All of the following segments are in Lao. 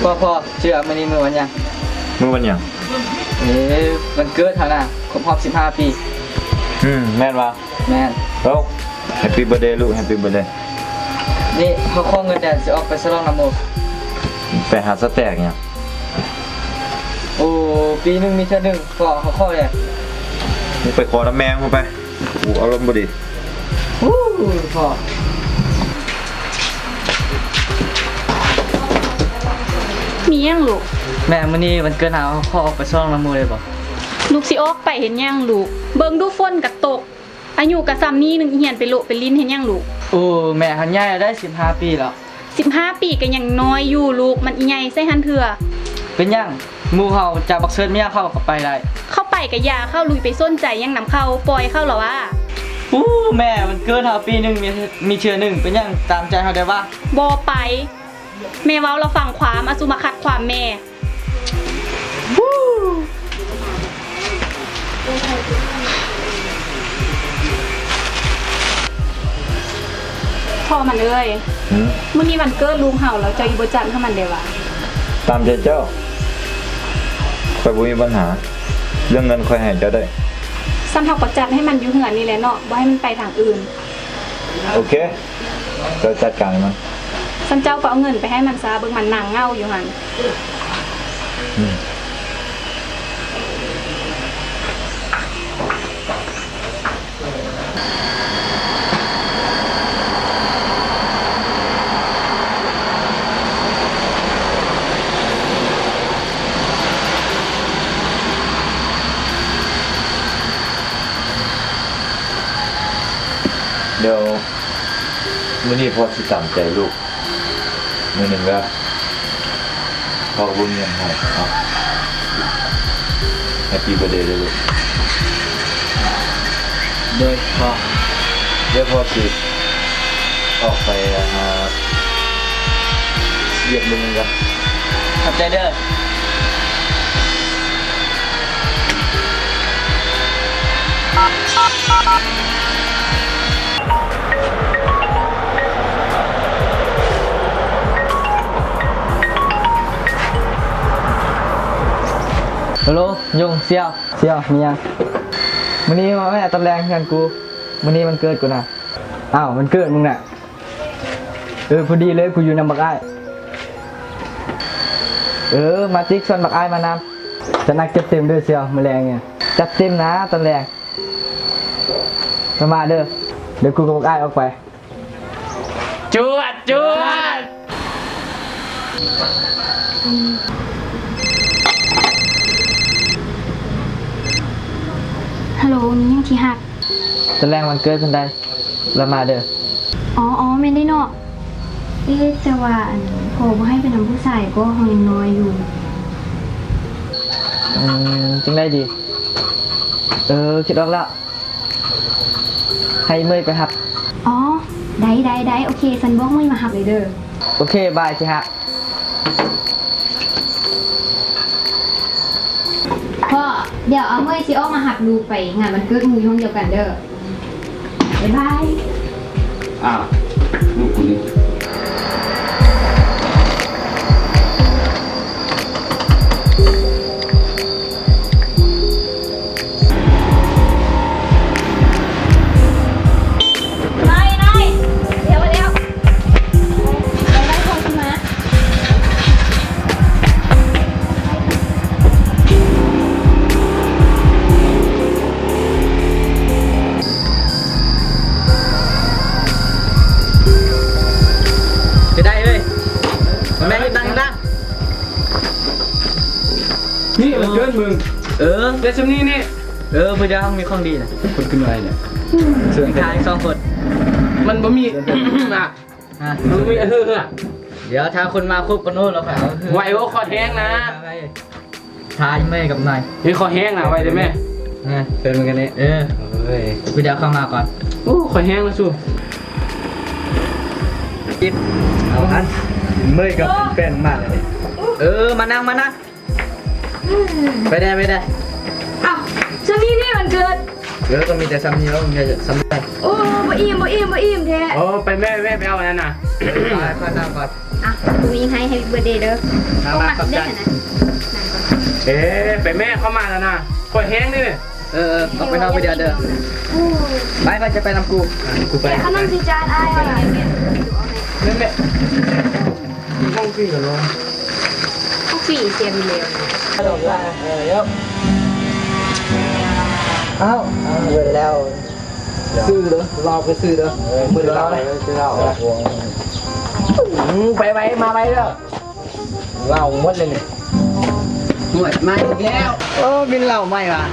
ພໍ່ ພໍ່ ເຊື່ອ ມື້ນີ້ມື້ວັນຫຍັງ? ມື້ວັນຫຍັງ? ເອີ ວັນເກີດເຮົານະ ຄົບຮອບສິບຫ້າປີ. ອືມ ແມ່ນຫວາ? ແມ່ນ. ໂອ້ Happy birthday ລູກ Happy birthday. ນີ້ ເຮົາຂໍເງິນແດ່ ຊິອອກໄປສະຫຼອງນຳໝູ່. ໄປຫາສະແຕກຫຍັງ? ໂອ້ ປີໜຶ່ງມີເທື່ອໜຶ່ງ ພໍ່ ເຮົາຂໍແດ່. ມຶງໄປຂໍນຳແມ່ມຶງໄປ. ກູອາລົມບໍ່ດີ. ໂອ້ ພໍ່ ມີຫຍັງລູກ? ແມ່ ມື້ນີ້ວັນເກີດເຮົາ ເຮົາຂໍອອກໄປສະຫຼອງນຳໝູ່ໄດ້ບໍ່? ລູກຊິອອກໄປເຮັດຫຍັງລູກ? ເບິ່ງດູ ຝົນກະຕົກ ອາຍຸກະສ່ຳນີ້ ຍັງຮຽນໄປໂລະໄປຫຼິ້ນເຮັດຫຍັງລູກ? ໂອ້ ແມ່ ເຮົາໃຫຍ່ແລ້ວເດ້ ສິບຫ້າປີແລ້ວ. ສິບຫ້າປີກະຍັງນ້ອຍຢູ່ລູກ ມັນອີ່ໃຫຍ່ໃສ່ຫັ້ນເທື່ອ. ເປັນຫຍັງ? ໝູ່ເຮົາຈາກບັກເສີດເມຍເຂົາກະໄປໄດ້. ເຂົາໄປກະຢ່າເຂົາ ລຸຍໄປສົນໃຈຫຍັງນຳເຂົາ ປ່ອຍເຂົາລະຫວາ. ໂອ້ ແມ່ ວັນເກີດເຮົາປີໜຶ່ງມີ ມີເທື່ອໜຶ່ງ ເປັນຫຍັງຕາມໃຈເຮົາແດ່ຫວາ? ບໍ່ໄປ ແມ່ເວົ້າລະຟັງຄວາມ ອາ ສຸມາຂັດຄວາມແມ່. ພໍ່ມັນເອີຍ ຫືມ? ມື້ນີ້ວັນເກີດລູກເຮົາ ແລ້ວເຈົ້າອີ່ບໍ່ຈັດໃຫ້ມັນແດ່ຫວາ? ຕາມໃຈເຈົ້າ ຂ້ອຍບໍ່ມີບັນຫາ ເລື່ອງເງິນຂ້ອຍໃຫ້ເຈົ້າໄດ້. ຊັ້ນເຮົາກະຈັດໃຫ້ມັນຢູ່ເຮືອນນີ້ແຫຼະເນາະ ບໍ່ໃຫ້ມັນໄປທາງອື່ນ. ໂອເຄ ເຈົ້າຈັດການໃຫ້ມັນ. ຊັ້ນເຈົ້າກະເອົາເງິນໄປໃຫ້ມັນຊະ ເບິ່ງມັນນັ່ງເຫງົາຢູ່ຫັ້ນ. ອືມ. ດຽວ ມື້ນີ້ພໍ່ຊິຕາມໃຈລູກ ມື້ໜຶ່ງເດີ ພໍ່ກະບໍ່ມີຫຍັງໃຫ້ເນາະ. Happy birthday ເດີລູກ. ໂດຍພໍ່. ດຽວພໍ່ຊິອອກໄປຫາວຽກມື້ໜຶ່ງກ່ອນ. ຂອບໃຈເດີ. ໂລ ຍົງ ສ່ຽວ ສ່ຽວ ມີຫຍັງ? ມື້ນີ້ມາແວະຕອນແລງເຮືອນກູ ມື້ນີ້ວັນເກີດກູນະ. ອ້າວ ວັນເກີດມຶງນະ? ເອີ ພໍດີເລີຍ ກູຢູ່ນຳບັກອ້າຍ. ເອີ ມາຕິກ ຊວນບັກອ້າຍມານຳ. ຈັດໜັກຈັດເຕັມເດີສ່ຽວ ມື້ແລງນີ້. ຈັດເຕັມນະຕອນແລງ. ມາ ມາເດີ ດຽວກູກັບບັກອ້າຍອອກໄປ. ຈວດ ຈວດ. ຮັລໂຫຼ ມີຫຍັງທີ່ຮັກ? ຕອນແລງວັນເກີດເພິ່ນໃດ໋ ລະມາເດີ. ອໍ ອໍ ແມ່ນເດ້ເນາະ. ເອ ແຕ່ວ່າ ອັນ ພໍ່ບໍ່ໃຫ້ໄປນຳຜູ້ຊາຍ ກໍເຮົາຍັງນ້ອຍຢູ່. ອືມ ຈັ່ງໃດດີ? ເອີ ຄິດອອກແລ້ວ. ໃຫ້ເມຍໄປຮັບ. ອໍ ໄດ້ ໄດ້ ໄດ້ ໂອເຄ ຊັ້ນບອກເມຍມາຮັບເລີຍເດີ. ໂອເຄ ບາຍ ທີ່ຮັກ. ພໍ່ ດຽວເອົາເມຍຊິອອກມາຮັບລູກໄປງານວັນເກີດໝູ່ຢູ່ຫ້ອງດຽວກັນເດີ. ບາຍບາຍ. ອ້າວ ລູກກູນີ້. ນາຍ ນາຍ ດຽວ ດຽວ ໄດ້ ໄດ້ຂອງຂຶ້ນມາ. ຈະໄດ້ເອີຍ ແມ່ເຮັດດັງໆ. ນີ້ມັນເກີດມຶງ. ເອີ ແຕ່ຊ່ຳນີ້ນີ້. ເອີ ຜູ້ດຽວມີຂອງດີນະ. ຄົນຂຶ້ນໄວເນຍ ເຊີນ ທາງສອງຄົນ ມັນບໍ່ມີ ອ່ະ ມັນບໍ່ມີ ເອີ ດຽວຖ້າຄົນມາຄົບກັນໂອ້ ແລ້ວຄ່ອຍເອົາ. ໄວໂອ້ ຂໍແຮງນະ. ທາຍແມ່ກັບນາຍ. ເຮີ້ຍ ຂໍແຮງນະ ໄວເດີແມ່. ເອີ ເຊີນເບິ່ງກັນນີ້. ເອີ ເອີຍ ຜູ້ດຽວເຂົ້າມາກ່ອນ. ໂອ້ ຂໍແຮງນະສູ. ເອົາຫັ້ນ ເມີຍກັບແຟນມາແລ້ວນີ້. ເອີ ມານັ່ງ ມານັ່ງ. ໄປແດ່ ໄປແດ່. ອ້າວ ຊ່ຳນີ້ນີ້ວັນເກີດ. ເອີ ກະມີແຕ່ຊ່ຳນີ້ແລ້ວ ມີແຕ່ຊ່ຳນີ້. ໂອ້ ບໍ່ອີ່ມ ບໍ່ອີ່ມ ບໍ່ອີ່ມແທ້. ໂອ້ ໄປແມ່ ແມ່ໄປເອົາອັນນັ້ນນະ. ໄປ ໄປ ໄປນຳກ່ອນ. ອ່ະ ກູມີໃຫ້ Happy Birthday ເດີ. ໜ້າລັກ ຂອບໃຈ. ເອ ໄປແມ່ ເຂົ້າມາແລ້ວນະ ຂ້ອຍແຮງເດ້. ເອີ ເອີ ອອກໄປນອກໄປດຽວເດີ. ໄປ ໄປ ຈະໄປນຳກູ. ກູໄປ. ຂະໜົມຊິຈານອ້າຍເອົາ. ແມ່ ແມ່ ຫ້ອງປີ້ກັນເນາະ. ຫ້ອງປີ້ເສຍໄປແລ້ວ. ເອີ ເອີ ເອົາ ເອົາ ເບິດແລ້ວ. ຊື້ເດີ ເຫຼົ້າໄປຊື້ເດີ. ເອີ ມື້ລາວ ຊື້ເຫຼົ້າ. ອືມ ໄປໄວມາໄວເດີ. ເຫຼົ້າໝົດເລີຍນີ້. ຫວຍ ມາອີກແລ້ວ. ໂອ້ ກິນເຫຼົ້າໃໝ່ຫວາ.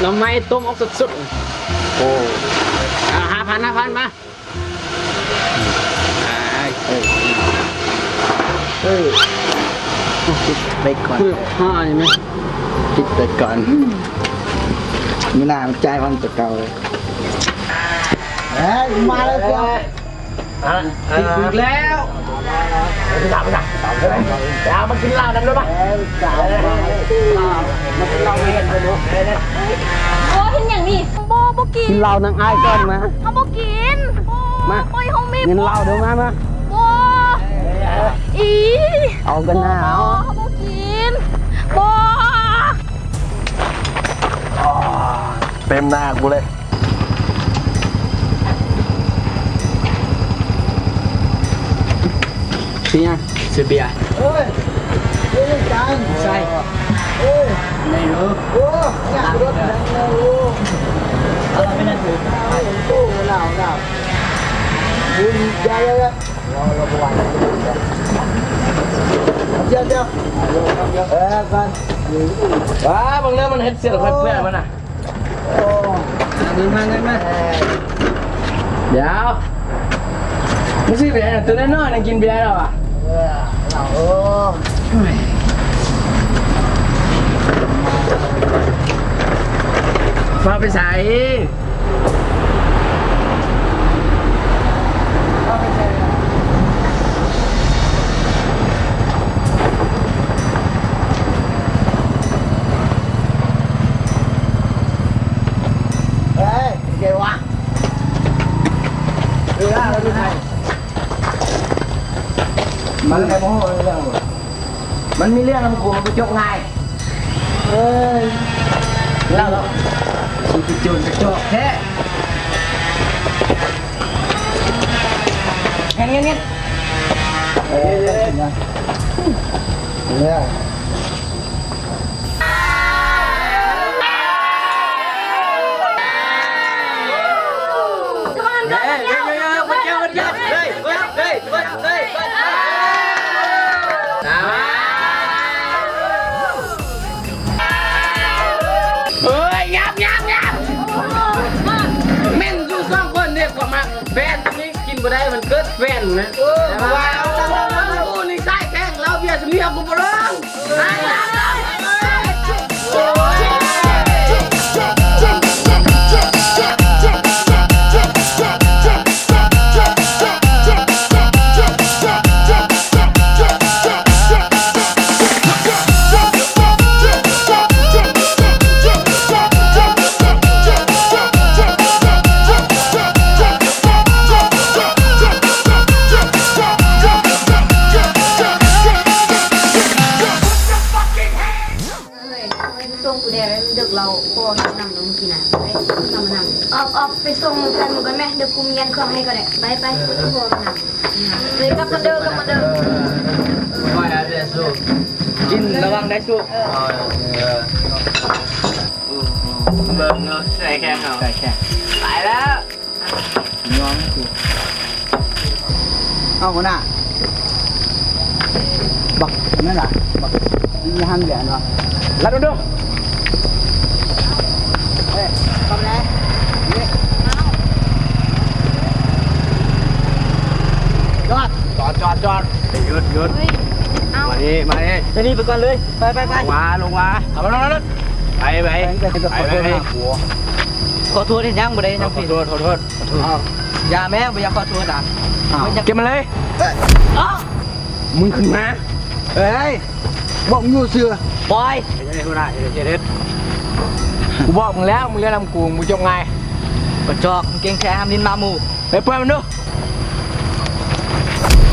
ເຫຼົ້າໃໝ່ຕົ້ມອອກສົດໆ. ໂອ້ ອ່າ ຫ້າພັນ ຫ້າພັນ ມາ. ເອີ ເອີ ປິດໄວ້ກ່ອນ. ຫ້ານີ້ແມ່ນ ປິດໄວ້ກ່ອນ. ມື້ໜ້າມັນຈ່າຍວັນຕົວເກົ່າເລີຍ. ເອີຍ ມາແລ້ວເຈົ້າ. ອ່ະ ອີກແລ້ວ. ເອົາມາກິນເຫຼົ້ານຳເດີ. ມາກິນເຫຼົ້ານຳ. ໂອ້ ເຮັດຫຍັງນີ້? ບໍ່ ບໍ່ກິນ. ກິນເຫຼົ້ານຳອ້າຍກ່ອນມາ. ເຮົາບໍ່ກິນ. ມາ ບໍ່ ເຮົາມີ ກິນເຫຼົ້າເດີ ມາ ມາ. ບໍ່ ອີ ເອົາກັນນາ. ບໍ່ ເຮົາບໍ່ກິນ. ບໍ່ ເຕັມໜ້າກູເລີຍ. ເບຍ ຊື້ເບຍ. ເອີຍ ເປັນຫຍັງ? ໃສ່ ເອີຍ ໄດ້ເດີ. ໂອ້ ຢາກລົດແຮງເລີຍ. ເອົາລະ ເປັນຫຍັງ? ໂອ້ ໜາວ ໜາວ. ອຸ້ຍ ຢ່າ ຢ່າ ຢ່າ. ດຽວ ດຽວ ເອີ ກ່ອນ. ວ້າ ເບິ່ງເດີ ມັນເຮັດເສື້ອຂ້ອຍເປື້ອນມັນນະ. ໂອ້ ເງິນມາ ເງິນມາ. ດຽວ ມັນຊິເປັນຫຍັງ ໂຕນ້ອຍໆ ນັ້ນກິນເບຍແລ້ວຫວາ. ເອີ ເອົາ ໂອ້ຍ ຟ້າວໄປໃສ? ເອີຍ ເກວະ ເວລາເຮົາຢູ່ໄທ ມັນໄປບໍ່ຮູ້ເລື່ອງເລີຍ. ມັນມີເລື່ອງນຳກູ ມັນບໍ່ຈົບງ່າຍ. ເອີຍ ເລົ່າເນາະ ຊິໄປໂຈນກະຈອກແທ້. ເງິນ ເງິນ ເງິນ. ເອີຍ ເອີຍ ເອີຍ. ເຮີ້ຍ ຫຍັບ ຫຍັບ ຫຍັບ. ແມ່ນຢູ່ສອງຄົນເດ້ ກວ່າມາແຟນນີ້ ກິນບໍ່ໄດ້ ມັນເກີດແຟນນະ. ເອີ ແຕ່ວ່າ ໂອ້ ນີ້ສາຍແຂງ ເຫຼົ້າເບຍຊະເມຍ ກູບໍ່ລອງ. ເອີຍ ໄປສົ່ງກູແດ່ ມັນເດິກແລ້ວ ພໍ່ເຮົານຳເນາະ ມື້ກີ້ນະ. ໄປນຳມານຳ. ອອກ ອອກໄປສົ່ງແຟນມຶງກ່ອນແມະ ດຽວກູມຽນເຄື່ອງໃຫ້ກ່ອນແຫຼະ. ໄປ ໄປ ໄປ ພໍ່ມານຳ. ເອີຍ ກັບກັນເດີ ກັບກັນເດີ. ກິນລະວັງໄດ້ສຸ. ເອີ ເບິ່ງເນາະ ສາຍແຂງເຮົາ ສາຍແຂງ ໄປແລ້ວ. ຍອມ ເອົາຫົວໜ້າ ບັກນັ້ນລະ ບັກມີຫັ້ນແຫຼະເນາະ. ລັດເອົາເດີ. ເອີຍ ເຂົ້າໄປແລ້ວ. ນີ້ ຈອດ ຈອດ ຈອດ ຈອດ. ຢຸດ ຢຸດ. ເຮີ້ຍ ເອົ້າ ມານີ້ ມານີ້ ໄປນີ້ໄປກ່ອນເລີຍ. ໄປ ໄປ ໄປ ລົງມາ ລົງມາ. ເອົາມາ ລົງ ລົງ ລົງ. ໄປ ໄປ ໄປ ໄປ. ຂໍໂທດເຮັດຫຍັງ? ບໍ່ໄດ້ຫຍັງ. ຂໍໂທດ ຂໍໂທດ. ເອົາ ຢ່າແມ່ ບໍ່ຢາກຂໍໂທດນະ. ເກັບມັນເລີຍ. ເອີຍ ອ້າວ ມຶງຂຶ້ນມາ. ເອີຍ ບອກຢູ່ຊື່. ປ່ອຍ. ເຮັດ ເຮັດ ເຮັດ ເຮັດ. ກູບອກມຶງແລ້ວ ມຶງເລື່ອນນຳກູ ມຶງຈົບງ່າຍ. ກະຈອກ ເກັ່ງແທ້ ຫ້າມຫຼິ້ນມາໝູ່. ໄປປ່ອຍມັນດູ.